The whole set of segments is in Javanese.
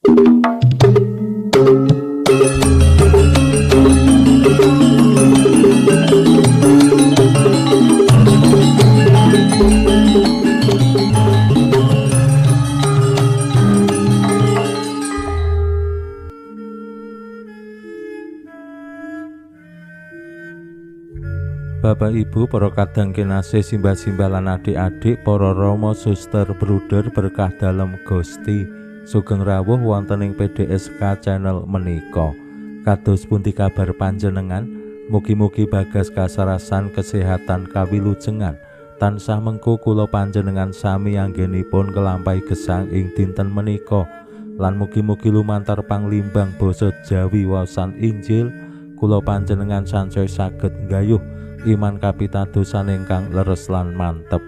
Bapak Ibu, para kadang kinasih, simbah-simbah lan adik-adik, para rama, suster, bruder berkah dalem Gusti, sugeng rawuh wonten ing PDSK channel menika. Kados pundi kabar panjenengan? Mugi-mugi bagas kasarasan kesehatan kawilujengan. Tansah mengko kula panjenengan sami anggenipun kelampahi gesang ing dinten menika. Lan mugi-mugi lumantar panglimbang basa Jawi waosan Injil kula panjenengan sansaya saged nggayuh iman kapitadosan ingkang leres lan mantep.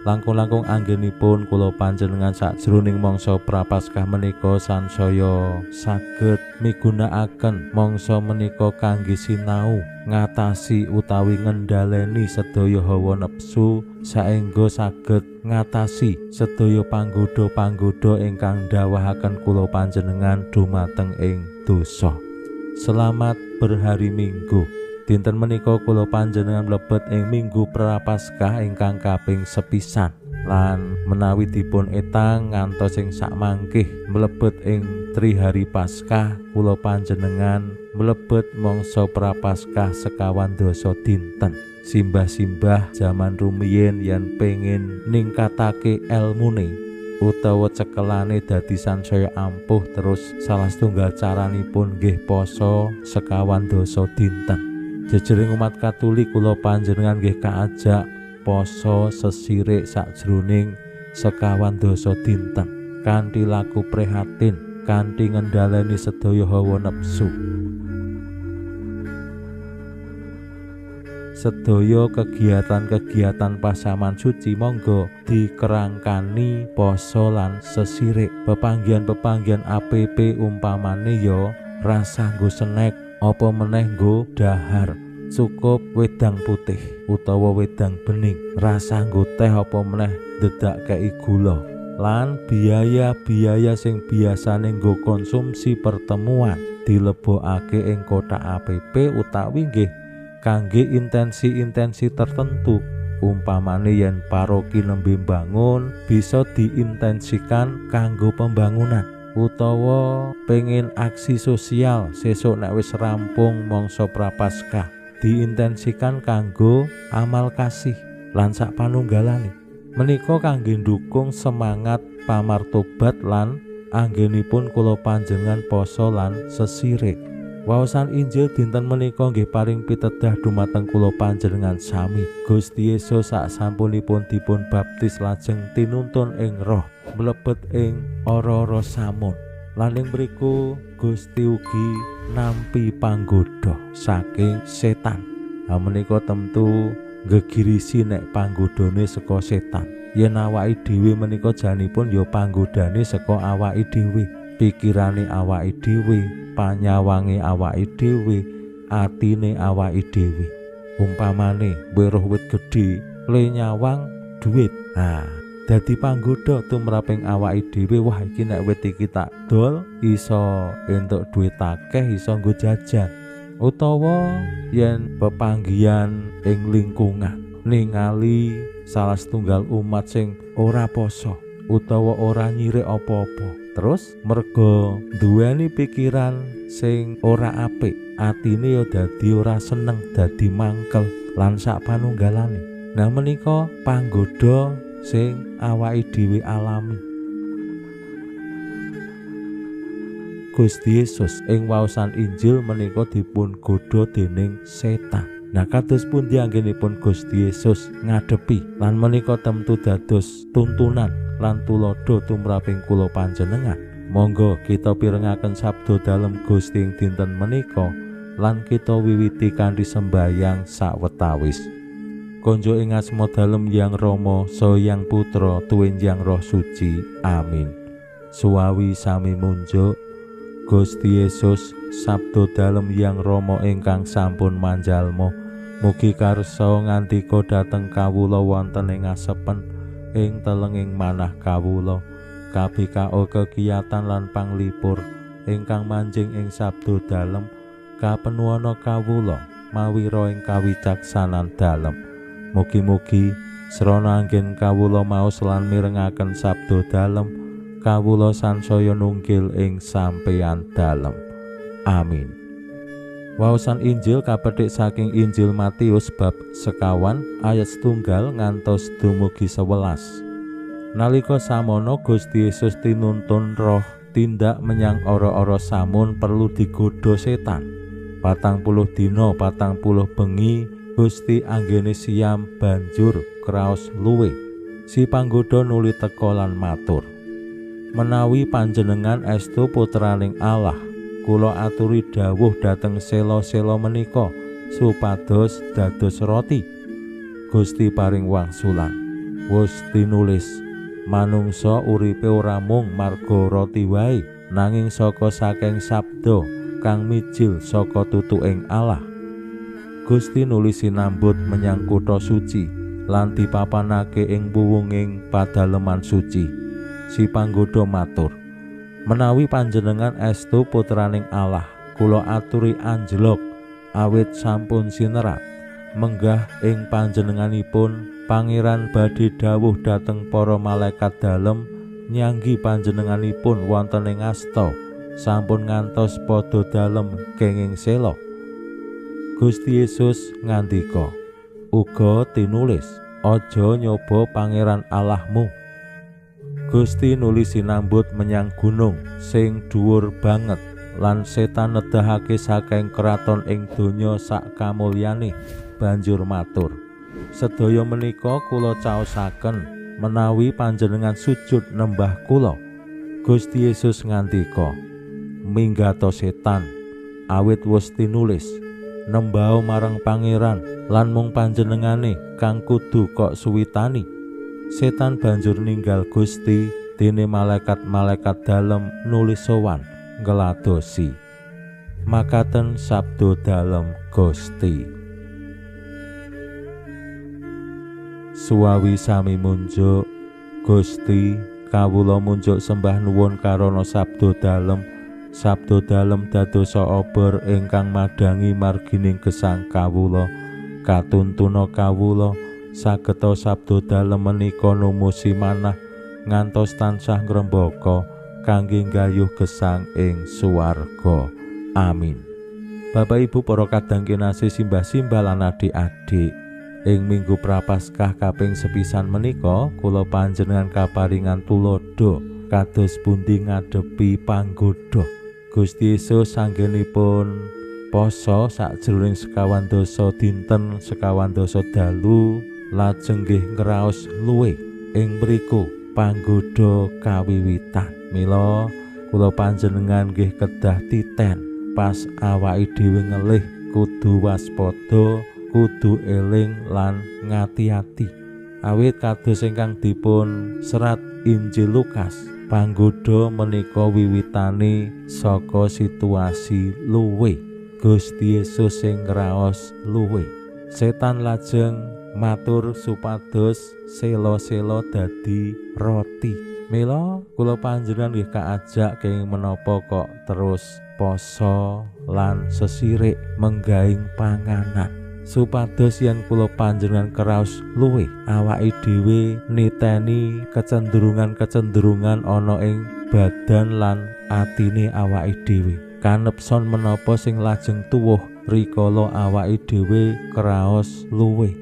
Langkung-langkung anggenipun kula panjenengan sakjroning mangsa Prapaskah menika sansaya saged migunakaken mangsa menika kangge sinau ngatasi utawi ngendhaleni sedaya hawa nepsu saengga saged ngatasi sedaya panggoda-panggoda ingkang ndawahaken kula panjenengan dumateng ing dosa. Selamat berhari Minggu. Dinten menika kula panjenengan mlebet ing Minggu Prapaskah ingkang kaping sepisan. Lan menawi dipun etang ngantos ing sakmangkih mlebet ing Trihari Paskah, kula panjenengan mlebet mangsa Prapaskah sekawan dasa dinten. Simbah-simbah jaman rumiyin yen pengin ningkatake elmune utawa cekelane dadi sansaya ampuh, terus salah setunggal caranipun nggih poso sekawan dasa dinten. Jejering umat Katolik kula panjenengan nggih kaajak poso sesirik sakjroning sekawan dasa dinten kanthi laku prihatin, kanthi ngendhaleni sedaya hawa nepsu. Sedaya kegiatan-kegiatan pasaman suci monggo dikerangkani poso lan sesirik. Pepanggihan-pepanggihan APP umpamane ya rasah nggo snack apa meneh nggo dahar, cukup wedang putih utawa wedang bening, rasah nggo teh apa meneh dedak kei gula. Lan biaya-biaya sing biasane nggo konsumsi pertemuan dilebokake ing kotak APP utawi nggih kangge intensi-intensi tertentu. Umpamane yen paroki nembe mbangun bisa diintensikan kanggo pembangunan, utawa pengen aksi sosial sesuk nek wis rampung mangsa Prapaskah diintensikan kanggo amal kasih lan sak panunggalane. Menika kangge ndukung semangat pamartobat lan anggenipun kula panjenengan poso lan sesirik. Waosan Injil dinten menika nggih paring pitedah dumateng kula panjenengan sami. Gusti Yesus sak sampunipun dipun baptis lajeng tinuntun ing Roh mlebet ing ora-ora samun. Lan ing mriku Gusti ugi nampi panggoda saking setan. Ha menika tentu gegirisi nek panggodane saka setan. Yen awake dhewe menika janipun ya panggodane saka awake dhewe, pikirane awake dhewe, panyawange awake dhewe, atine awake dhewe. Umpamane weruh wit gedhe le nyawang duit. Ha, dadi panggoda tumraping awake dhewe, wah iki nek wit iki tak dol iso entuk duit akeh, iso nggo jajan. Utawa yen pepanggihan ing lingkungan ningali salah setunggal umat sing ora poso utawa ora nyirik apa-apa, terus merga duweni pikiran sing ora apik, atine ya dadi ora seneng, dadi mangkel lan sak panunggalane. Nah menika panggoda sing awake dhewe alami. Gusti Yesus ing waosan Injil menika dipun godha dening setan. Nah kados pundi anggenipun Gusti Yesus ngadepi lan menika tentu dados tuntunan lan tuladha tumraping kula panjenengan. Monggo kita pirengaken sabda dalem Gusti ing dinten menika lan kita wiwiti kanthi sembayang sawetawis. Konjo ing asma dalem Yang Rama, saha Yang Putra, tuwin Yang Roh Suci. Amin. Suwawi sami munjuk Gusti Yesus, sabda dalem Yang Rama ingkang sampun manjalma, mugi karsa ngandika dhateng kawula wonten ing asepen ing telenging manah kawula. KBKO kegiatan lan panglipur ingkang manjing ing sabdo dalem kapenuana kawula mawira ing kawicaksanan dalem. Mugi-mugi srana anggen kawula maos lan mirengaken sabdo dalem kawula sansaya nunggil ing sampeyan dalem. Amin. Waosan Injil kapethik saking Injil Matius bab 21 ayat 1 ngantos dumugi 11. Nalika samono Gusti Yesus tinuntun roh tindak menyang ora-ora samun perlu digodha setan. 40 dina 40 bengi Gusti anggene siam banjur kraos luwe. Si panggoda nuli teka lan matur, menawi panjenengan estu putraning Allah, kula aturi dawuh dhateng sela-sela menika supados dados roti. Gusti paring wangsulan, wis tinulis, manungsa uripe ora mung marga roti wae, nanging saka saking sabda kang mijil saka tutuking Allah. Gusti nuli sinambut menyang kutha suci lan dipapanake ing wuwunging padaleman suci. Si panggoda matur, menawi panjenengan estu putraning Allah, kula aturi anjlok awit sampun sinerat menggah ing panjenenganipun Pangeran badhe dawuh dhateng para malaikat dalem nyanggi panjenenganipun wonten ing asta sampun ngantos padha dalem kenging sela. Gusti Yesus ngandika, uga tinulis, aja nyoba Pangeran Allahmu. Gusti nuli sinambut menyang gunung sing dhuwur banget lan setan nedahake saking kraton ing donya sak kamulyane banjur matur, sedaya menika kula caosaken menawi panjenengan sujud nembah kula. Gusti Yesus ngandika, minggato setan, awit wis tinulis, nembao marang Pangeran lan mung panjenengane kang kudu kok suwitani. Setan banjur ninggal Gusti, dene malaikat-malaikat dalem nuli sowan ngladosi. Makaten sabdo dalem Gusti. Suwawi sami munjuk Gusti, kawula munjuk sembah nuwun karana sabdo dalem. Sabdo dalem dadosa obor ingkang madhangi margining gesang kawula. Katuntuna kawula sageta sabdo dalem menika numusi manah ngantos tansah ngrembaka kangge nggayuh gesang ing swarga. Amin. Bapak Ibu para kadang kinasih, simbah-simbah lan adik-adik, ing Minggu Prapaskah kaping sepisan menika kula panjenengan kaparingan tuladha kados pundi ngadepi panggoda. Gusti Yesus anggenipun poso sakjroning 25 dinten 25 dalu lajeng nggih ngraos luwe ing mriku panggoda kawiwitan. Mila kula panjenengan nggih kedah titen pas awake dhewe ngelih kudu waspada, kudu eling lan ngati-ati. Awit kados ingkang dipun serat Injil Lukas, panggoda menika wiwitane saka situasi luwe. Gusti Yesus sing ngraos luwe. Setan lajeng matur supados sela-sela dadi roti. Mila kula panjenengan nggih kaajak kenging menapa kok terus poso lan sesirik menggaing panganan, supados yen kula panjenengan kraos luwe, awake dhewe niteni kecenderungan-kecenderungan ana ing badan lan atine awake dhewe. Kanepson menapa sing lajeng tuwuh rikala awake dhewe kraos luwe.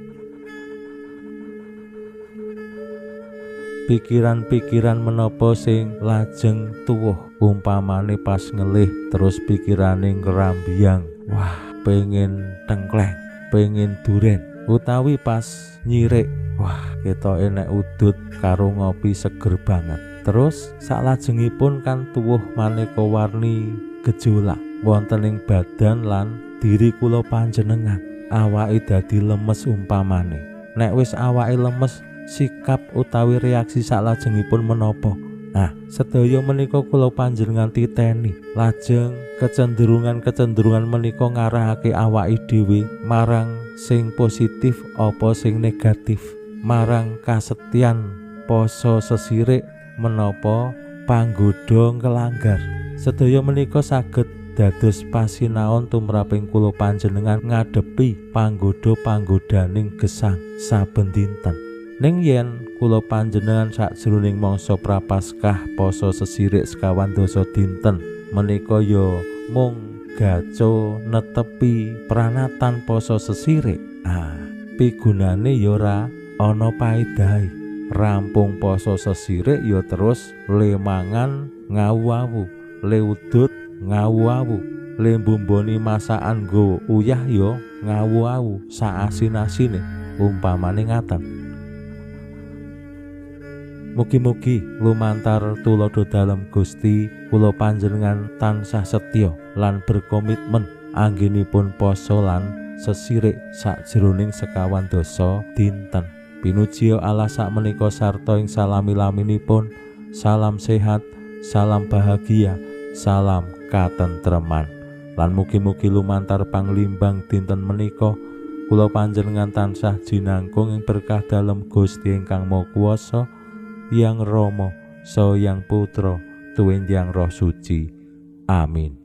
Pikiran-pikiran menapa sing lajeng tuwuh, umpamane pas ngelih terus pikirane ngrambyang, wah pengen tengkleng, pengen duren, utawi pas nyirik, wah ketoke nek udut karo ngopi seger banget. Terus saklajengipun kan tuwuh maneka warni gejolak wonten ing badan lan diri kula panjenengan. Awake dadi lemes umpamane. Nek wis awake lemes, sikap utawi reaksi saklajengipun menapa? Nah, sedaya menika kula panjenengan titeni. Lajeng kecenderungan-kecenderungan menika ngarahake awake dhewe marang sing positif apa sing negatif, marang kasetyan poso sesirik menapa panggoda ngelanggar. Sedaya menika saged dados pasinaon tumraping kula panjenengan ngadepi panggoda-panggodaning gesang saben dinten. Ning yen kula panjenengan sakjroning mangsa Prapaskah poso sesirik sekawan dasa dinten menika ya mung gaco netepi pranatan poso sesirik, pigunane ya ora ana paedahe. Rampung poso sesirik ya terus le mangan ngawu-awu, le udut ngawu-awu, le mbumboni masakan nggo uyah ya ngawu-awu saasin-asine, umpamane ngaten. Mugi-mugi lumantar tuladha dalem Gusti kula panjenengan tansah setya lan berkomitmen anggenipun poso lan sesirik sakjroning sekawan dasa dinten. Pinuji Allah sakmenika sarta ing salami-laminipun. Salam sehat, salam bahagia, salam katentreman. Lan mugi-mugi lumantar panglimbang dinten menika kula panjenengan tansah jinangkung ing berkah dalem Gusti ingkang Maha Kuwasa, Yang Rama, Saha Yang Putra, tuwin Yang Roh Suci. Amin.